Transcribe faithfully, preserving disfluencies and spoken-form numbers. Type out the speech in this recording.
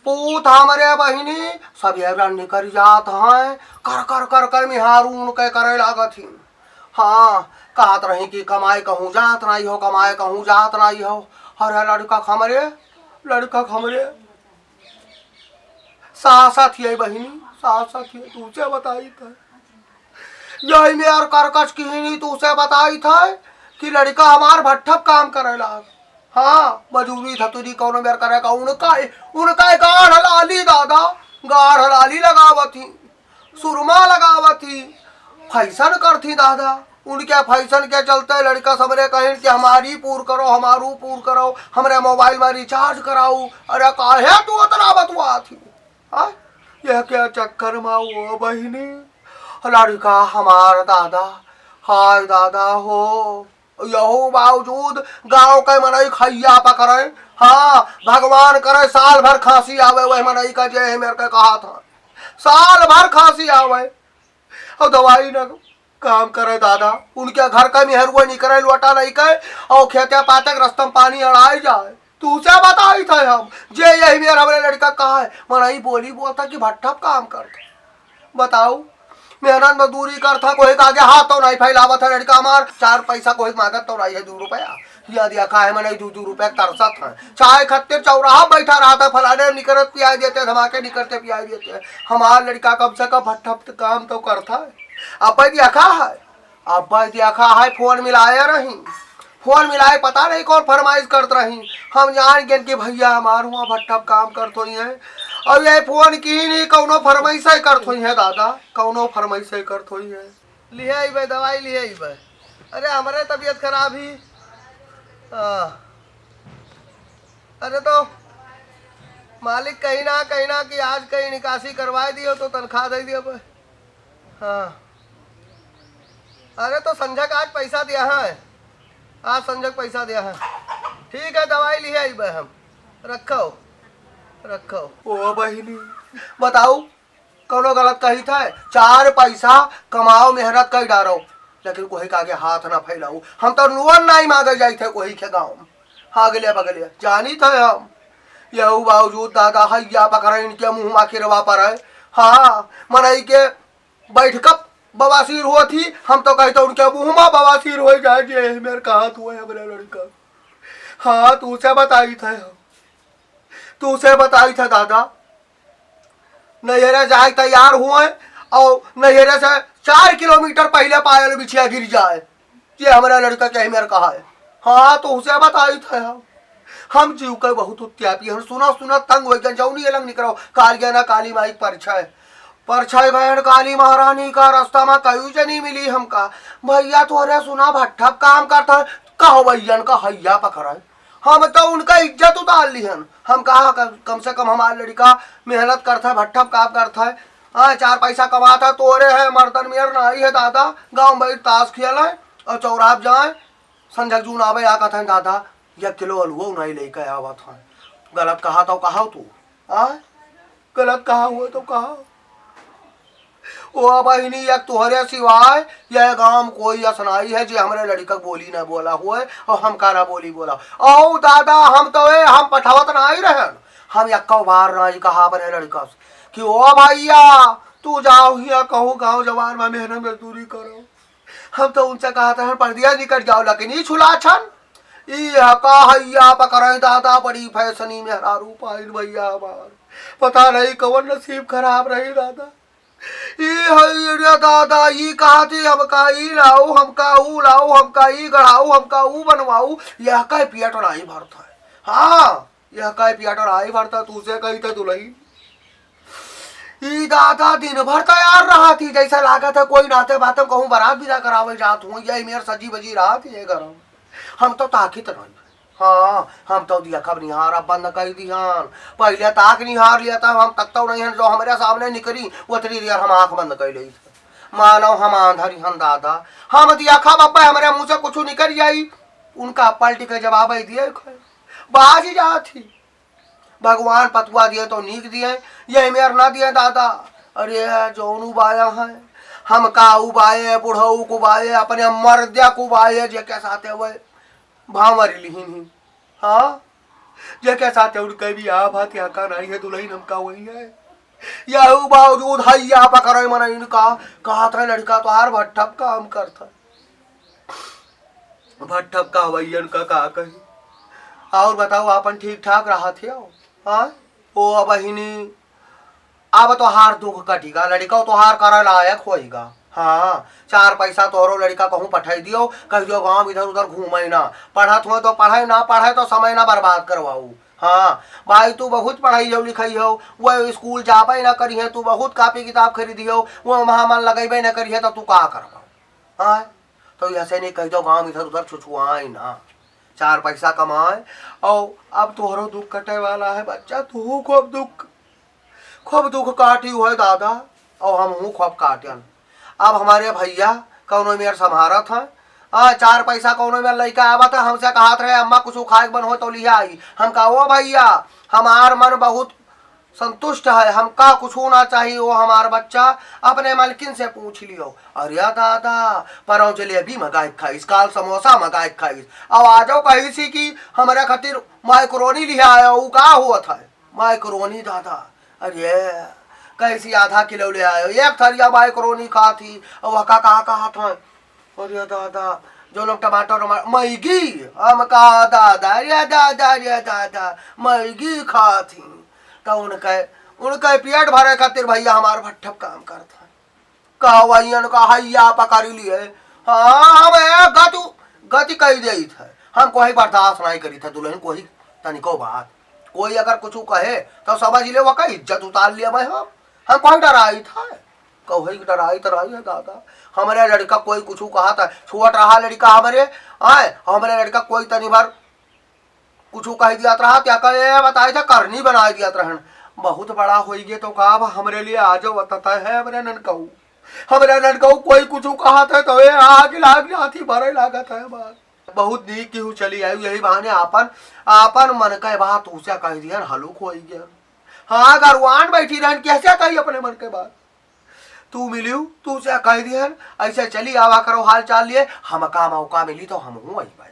पूत हमरे बहिनी, सब ये रन निकरि जात हैं, कर कर कर कर मिहारू उनके करे लागत ही। हाँ, कहत रही कि कमाए कहूँ जात नाई हो, कमाए कहूँ जात नाई हो। अरे लड़का हमरे, लड़का हमरे, सासत ही है बहिनी, सासत ही है, तुझे बताई था। यही में यार करकच किहिनी, तुझे बताई था कि लड़का हमार भट्ठप काम करे लाग। हाँ, मजूरी धतूरी कौनो मेर करे का, उनका, उनका गाढ़ लाली दादा, गाढ़ लाली लगावत ही, सुरमा लगावत ही, फैशन करत ही दादा। उनके फैशन के चलते लड़का सबरे कहिन कि हमारी पूर करो, हमारू पूर करो, हमरे मोबाइल में रिचार्ज कराऊ। अरे काहे तू उतना बतुआत ही? हाँ? यह क्या चक्कर मा वो बहिनी? लड़का हमार दादा, हाय दादा हो। यहू बावजूद गाँव के मनई खैया पकड़े। हाँ, भगवान करे साल भर खांसी आवे वह मनई का, जे मेर के कहा था, साल भर खांसी आवे। और दवाई न काम करे दादा, उनके घर का मेहरुआ निकरे लोटा लइके, और खेते पाते के रस्ता में पानी अड़ाई जाए। तुझे बताई था हम, जे यही मेर हमरे लड़का कहा है, मनई बोली बोलता कि भट्ठप काम करता। बताऊ, मेहनत मजदूरी करत ह, कोई के आगे हाथ तो नहीं फैलावत है लड़का हमार, चार पैसा कोई मांगत तो नहीं है, दू रुपया। या दिया काहे मनई दू दू रुपया तरसत है, चाय खत्तिर चौराहा बैठा रहत है, फलाने निकरत पियाई देते, धमाके निकरते पियाई देते। हमार लड़का कम से कम भट्ठप काम तो करत है। अब देखा है, अब देखा है, फोन मिलाए रही, फोन मिलाए, पता नहीं कौन फरमाइश करत रही। हम जान गए कि भैया हमार हुआ भट्ठप काम करत होई है, और ये फोन की नहीं, कौनो फरमाइश ही करत होई है दादा, कौनो फरमाइश ही करत होई है। लिहे अइबे, दवाई लिहे अइबे। अरे हमरे तबीयत खराब ही। हाँ। अरे तो मालिक कहीं ना कहीं ना कि आज कहीं निकासी करवाए दियो तो तनख्वाह दे दियो बे। हाँ। अरे तो संझक आज पैसा दिया है, आज संझक पैसा दिया है। ठीक है, दवाई लिहे अइबे हम। रखो, रखो। ओ बहिनी, बताऊ, कौनो गलत कही था? चार पैसा कमाओ, मेहनत कर डारो, लेकिन कोई के आगे हाथ ना फैलाऊ। हम तो लोन नहीं मांगे जाई थे कोई के गाँव में, अगले बगले जानी थे हम। यहू बावजूद दादा हैया पकड़े इनके मुँह मा किरवा पर है। हाँ, मनई के बैठका बवासीर हुआ थी, हम तो कहते उनके मुँह मा बवासीर हो जाए, जे मेर कहा तू है हमरे लड़का। हाँ, तुझे बताई थे हम, तुझे बताई थे दादा। नैहरे जाए तैयार हुए और नैहरे से चार किलोमीटर पहले पायल बिछिया गिर जाए, ये हमारा लड़का के मेर कहा है। हाँ, तो उसे बताई था हम। हम जीव के बहुत उत्यापी हन, सुना सुना तंग हो गए, जौनी अलग निकरो, कालिया ना काली माई के परछाय, परछाय गयन काली महारानी का रास्ता मा कई जनी मिली हमका। भैया तोहरे सुना भट्ठप काम करता, कहो भैयन का हैया पकड़े। हम तो उनका इज्जत उतार लिहन। हम कहा क-, कम से कम हमार लड़का मेहनत करत है, भट्ठप काम करत है, हाँ, चार पैसा कमात है, तोरे है मर्दन मेर नाई है दादा, गाँव में बैठ ताश खेल है और चौराहा पे जाए, संझक जून आवे आ कहत है दादा, एक किलो अलुओ नहीं लेके आवत है। गलत कहा तो कहा तू, आ? गलत कहा हुआ तो कहा। ओ बहिनी, एक तोहरे सिवाय यह गाँव में कोई असनाई है जे हमरे लड़का के बोली ना बोला हुए और हमका ना बोली बोला। ओ दादा, हम तो ए, हम पठावत ना आई रहन। हम यक्को बार ना आई कहा अपने लड़का से कि ओ भैया, तू जाओ हिया कहूँ गाँव जवार में मेहनत मजदूरी करो। हम तो उनसे कहा था, हम परदिया निकल जाओ, लेकिन ई छुला छन, ई हका हैया पकड़े दादा, बड़ी फैसनी मेहरारू पाइन भैया हमार। पता नहीं कौन नसीब खराब रही दादा। ई है रे दादा, ई कहा थी हमका ई लाओ, हमका ऊ लाओ, हमका ई गढ़ाओ, हमका ऊ बनवाओ, यह कह पियट नहीं भरता है। हाँ, यह कह पियट नहीं भरता, तुझे कही थे दुलही। ई दादा दिन भर तैयार रहा थी, जैसे लागत है कोई नाते बाते कहूँ बारात विदा करावे जात हूँ, यही मेर सजी बजी रहा थी ये गरम। हम तो ताकित नहीं। हाँ, हम तो दिया खब निहार अब बंद कर दिहन। पहले ताक निहार लिया था, हम तक तो नहीं हन, जो हमरे सामने निकली, उतरी देर हम आँख बंद कर ली। मानो हम आंधरी हन दादा, हम दिया खब अब हमरे मुँह से कुछ निकल जाई, उनका पलट के जवाब ही दिए, बाज जात ही। भगवान पतुआ दिए तो नीक दिए, यही मेर ना दिए दादा। अरे जौन उबाया है, हमका उबाए, बुढ़ऊ को उबाए, अपने मर्द्या को उबाए, जेके साथे हुए भांवर लिहिन ही। हाँ, जेके साथे उनके बियाह भा, तिहा का नाई है दुलहिन, हमका वही है। यहू बावजूद हैया पकड़े मन इनका, कहत है लड़िका तोहार भट्ठब काम करत है। भट्ठब का हवैयन का का कही। और बताओ, आपन ठीक ठाक रहत हो? हाँ? ओ बहिनी, अब तोहार दुख कटिगा, लड़िका तोहार करे लायक होइगा। हाँ, चार पैसा तोहरो लड़िका कहूँ पठाई दियो, कह दियो गाँव इधर उधर घूमे ना, पढ़त हो तो पढ़े, ना पढ़े तो समय ना बर्बाद करवाऊ। हाँ, भाई तू बहुत पढ़ाई हो लिखाई हो, वो स्कूल जाबे ना करिहे, तू बहुत कापी किताब खरीदी हो, वो वहाँ मन लगेबे ना करिहे तो तू का करबा? हाँ, तो ऐसे नहीं कह दो गाँव इधर उधर छुछुआए ना, चार पैसा कमाए। और अब तोहरो दुख कटे वाला है बच्चा, तू खूब दुख, खूब दुख काटियो है दादा, और हम हूँ खूब काटन। अब हमारे भैया कौनो मेर संभारत हैं, आ, चार पैसा कौनो मेर लइका आवत है, हमसे कहत रहे, "अम्मा, कुछ खाए के बन हो तो लिया आई।" हम कहा, "ओ भैया, हमार मन बहुत संतुष्ट है, हमका कुछ ना चाहिए, वो हमार बच्चा अपने मलकिन से पूछ लियो।" अरे दादा, परौं जलेबी मंगाए के खाइस, काल समोसा मंगाए के खाइस, अब आ जाओ कही सी कि हमारे खातिर माइक्रोनी लिया आयो, वो का होत है? माइक्रोनी दादा, अरे कैसी आधा किलो ले आयो, एक थरिया माइक्रोनी खात ही, और वह का कहा कहा था, अरे दादा, जो लोग टमाटर वमा-, मैगी, हम कहा दादा, अरे दादा, अरे दादा, मैगी खात ही। तो उनके, उनके पेट भरे खातिर भैया हमार भट्ठब काम करत है। कहवैयन का हैया पकड़ लिए। हाँ, हम ए गति, गति कही देइत है। हम कोई बर्दाश्त नहीं करी था दुलहिन, कोई तनिको बात। कोई अगर कुछ कहे तो समझ ले, वका इज्जत उतार लिया मैं हम। हम कोई डराई था, कोई डराई तो रही है दादा। हमरे लड़िका कोई कुछ कहा था, छोट रहा लड़िका हमरे, आए, हमरे लड़िका कोई तनी भर कुछ कह दिया रहा, क्या कहे, बताए था, करनी बनाए दिया रहन। बहुत बड़ा होई गे तो का अब हमरे लिए आ जाओ, बताता है हमरे ननकऊ। हमरे ननकऊ कोई कुछ कहा था तो ए आग लाग जाती, भरे लागत है बात। बहुत नीक केहू चली आई, यही बहाने आपन, आपन मन के बात उसे कह दियन, हलुक होई गया। हाँ, गरुआन बैठी रहन, कैसे कही अपने मन के बात? तू मिलियो, तू से कह दिहन, ऐसे चली आवा करो हाल चाल लिए, हमका मौका मिली तो हम हूँ आई भाई।